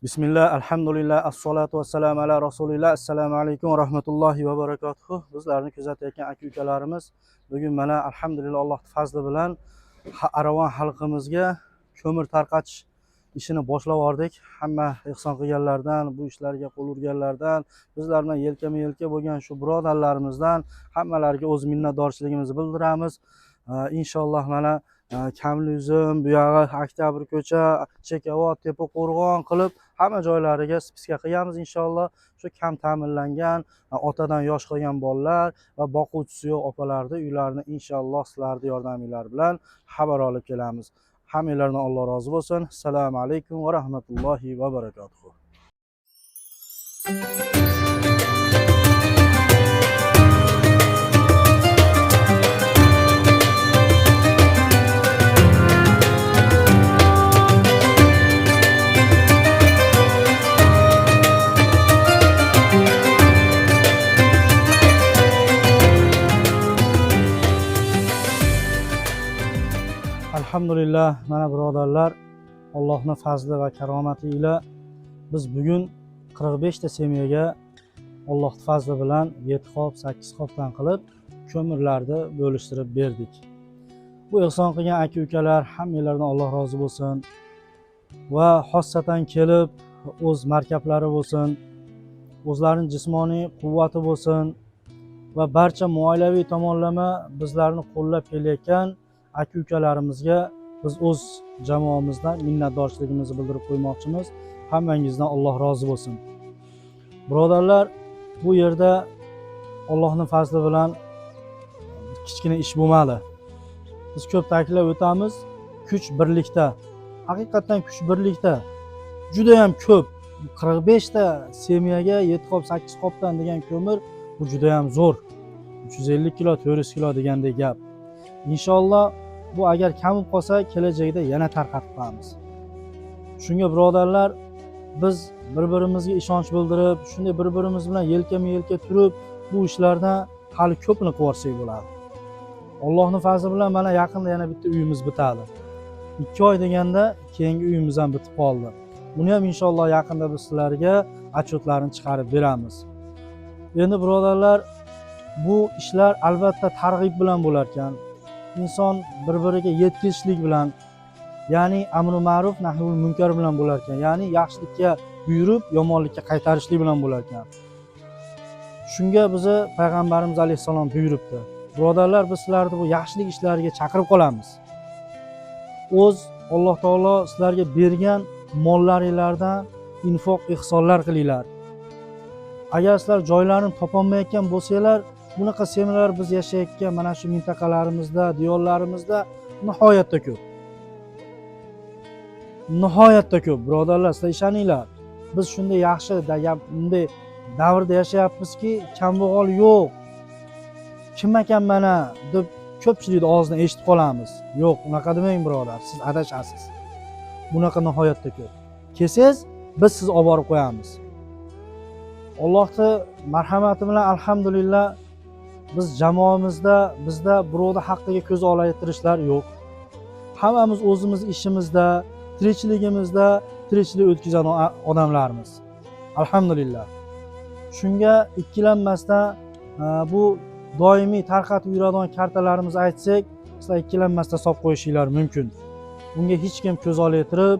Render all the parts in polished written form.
Bismillah, alhamdulillah, assalatu vassalamu ala rasulillah. Assalomu alaykum va rahmatullohi va barakatuh. Bizlarni kuzatayotgan aka ukalarimiz, bugun mana alhamdulillah Allohning fazli bilan Aravon xalqimizga ko'mir tarqatish ishini boshlab yubordik. Hamma ehson qilganlardan, bu ishlarga qo'l urganlardan, bizlar bilan yelkama yelka bo'lgan shu birodarlarimizdan hammalariga o'z minnatdorchiligimizni bildiramiz. Inshaalloh mana Kamli uzum, bu yog'i Oktyabr ko'cha, Chekavot, Tepaqo'rg'on qilib hamma joylariga списка qilganmiz inshaalloh. Shu kam ta'minlangan, otadan yosh qolgan bolalar va boquvchisi yo'q opalarni uylarini inshaalloh sizlarni yordaminglar bilan xabar olib kelamiz. Hammanglardan Alloh rozi bo'lsin. Assalomu alaykum va rahmatullohi va barakatuh. Alhamdulillah, mana birodarlar, Allohning fazli va karomati ila biz bugun 45 ta семья ga Allohning fazli bilan 7 qop, 8 qopdan qilib ko'mirlarni bo'lishtirib berdik. Bu ehson qilgan aka ukalar hammanglardan Alloh rozi bo'lsin va xossatan kelib o'z markablari bo'lsin, o'zlarining jismoniy quvvati bo'lsin va barcha moliyaviy tomonlama bizlarni qo'llab kelayotgan aka ukalarimizga biz o'z jamoamizdan minnatdorchiligimizni bildirib qo'ymoqchimiz. Hammangizdan Alloh rozi bo'lsin. Birodarlar, bu yerda Allohning fazli bilan kichkina ish bo'lmadi. Biz ko'p ta'kidlab o'tamiz, kuch birlikda. Haqiqatdan kuch birlikda. Juda ham ko'p. 45 ta семья ga 7 qop, 8 qopdan degan ko'mir bu juda ham zo'r. 350 kilo, 400 kilo degandek gap. Inshaalloh bu agar kamib qolsa, kelajakda yana tarqatib qo'yamiz. Shunga birodarlar, biz bir-birimizga ishonch bildirib, shunday bir-birimiz bilan yelkama-yelka turib, bu ishlardan hali ko'pini qilib yuborsak bo'ladi. Allohning fazli bilan mana yaqinda yana bitta uyimiz bitadi. 2 oy deganda keyingi uyimiz ham bitib qoldi. Buni ham inshaalloh yaqinda biz sizlarga отчет larini chiqarib beramiz. Endi birodarlar, bu ishlar albatta targ'ib bilan bo'lar ekan. Inson bir-biriga yetkazishlik bilan, ya'ni amri ma'ruf nahyul munkar bilan bo'lar ekan, ya'ni yaxshilikka buyurib, yomonlikka qaytarishlik bilan bo'lar ekan. Shunga bizni payg'ambarimiz alayhissalom buyuribdi. Birodarlar, biz sizlarni bu yaxshilik ishlariga chaqirib qolamiz. O'z Alloh taolo sizlarga bergan mollaringlardan infoq ihsonlar qilinglar. Agar sizlar joylarini topolmayotgan bo'lsanglar, bunaqa семья lar biz yashayotgan mana shu mintaqalarimizda, diyorlarimizda nihoyatda ko'p. Nihoyatda ko'p, birodarlar, sizlar ishoninglar. Biz shunday yaxshi bunday davrda yashayapmizki, kambag'al yo'q. Kim ekan mana deb ko'pchilikni og'zidan eshitib qolamiz. Yo'q, unaqa demang birodar, siz adashasiz. Bunaqa nihoyatda ko'p. Kelsangiz, biz sizni olib borib qo'yamiz. Allohning marhamati bilan alhamdulillah biz jamoamizda bizda birovni haqqiga ko'z olaytirishlar yo'q. Hammamiz o'zimiz ishimizda, tirikchiligimizda tirikchilik o'tkazadigan odamlarmiz. Alhamdulillah. Shunga ikkilanmasdan bu doimiy tarqatib yuradigan kartalarimizni aytsak, sizlar ikkilanmasdan solib qo'yishinglar mumkin. Bunga hech kim ko'z olaytirib,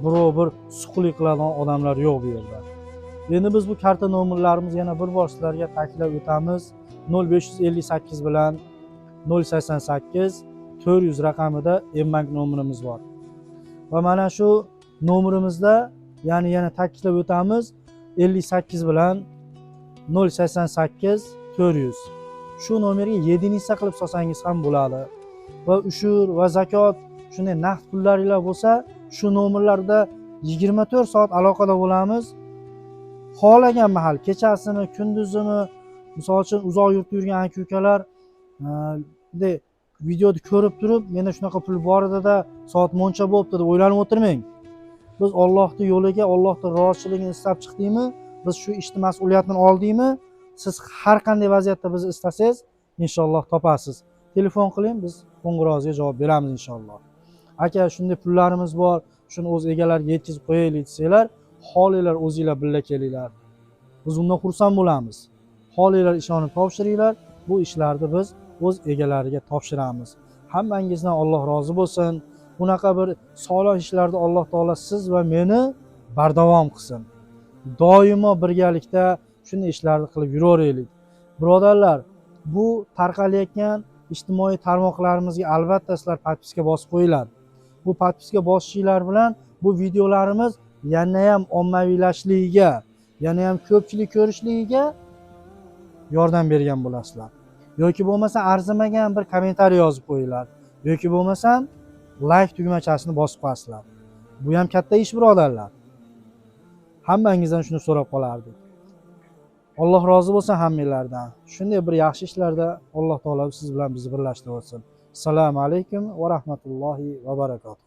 birov bir suqlik qiladigan odamlar yo'q bu yerda. Endi biz bu karta nomerlarimizni yana bir bor sizlarga ta'kidlab o'tamiz. 0558 bilan 088 400 raqamida mBank nomerimiz bor. Va mana shu nomerimizda, ya'ni yana ta'kidlab o'tamiz, 58 bilan 088 400. Shu nomerga единица qilib solsangiz ham bo'ladi. Va ushur va zakot shunday naqd pullaringlar bo'lsa, shu nomerlarda 24 soat aloqada bo'lamiz. Xohlagan mahal, kechasimi, kunduzimi, misol uchun uzoq yurtda yurgan aka ukalar bunday videoni ko'rib turib, menda shunaqa pul bor edi-da, soat moncha bo'libdi deb o'ylanib o'tirmang. Biz Allohning yo'liga, Allohning rozichiligini istab chiqdikmi, biz shu ishni mas'uliyatini oldikmi, siz har qanday vaziyatda bizni istasangiz, inshaalloh topasiz. Telefon qiling, biz qo'ng'irog'ingizga javob beramiz inshaalloh. Aka, shunday pullarimiz bor, shuni o'z egalariga yetkazib qo'yaylik desanglar, Xohlanglar, o'zinglar birga kelinglar. Biz undan xursand bo'lamiz. Xohlanglar, ishonib topshiringlar. Bu ishlarni biz o'z egalariga topshiramiz. Hammangizdan Alloh rozi bo'lsin. Bunaqa bir solih ishlarda Alloh taolo siz va meni bardavom qilsin. Doimo birgalikda shunday ishlarni qilib yuraveraylik. Birodarlar, bu tarqalayotgan ijtimoiy tarmoqlarimizga albatta sizlar подписка bosib qo'yinglar. Bu подписка bosishinglar bilan bu videolarimiz yanayam ommaviylashligiga, yanayam ko'pchilik ko'rishligiga yordam bergan bo'lasizlar. Yoki bo'lmasa arzimagan bir kommentariy yozib qo'yinglar. Yoki bo'lmasam layk tugmachasini bosib qo'yasizlar. Bu ham katta ish, birodarlar. Hammangizdan shuni so'rab qolardik. Alloh rozi bo'lsin hammanglardan. Shunday bir yaxshi ishlarda Alloh taolo siz bilan bizni birlashtirsin. Assalomu alaykum va rahmatullohi va barakotuh.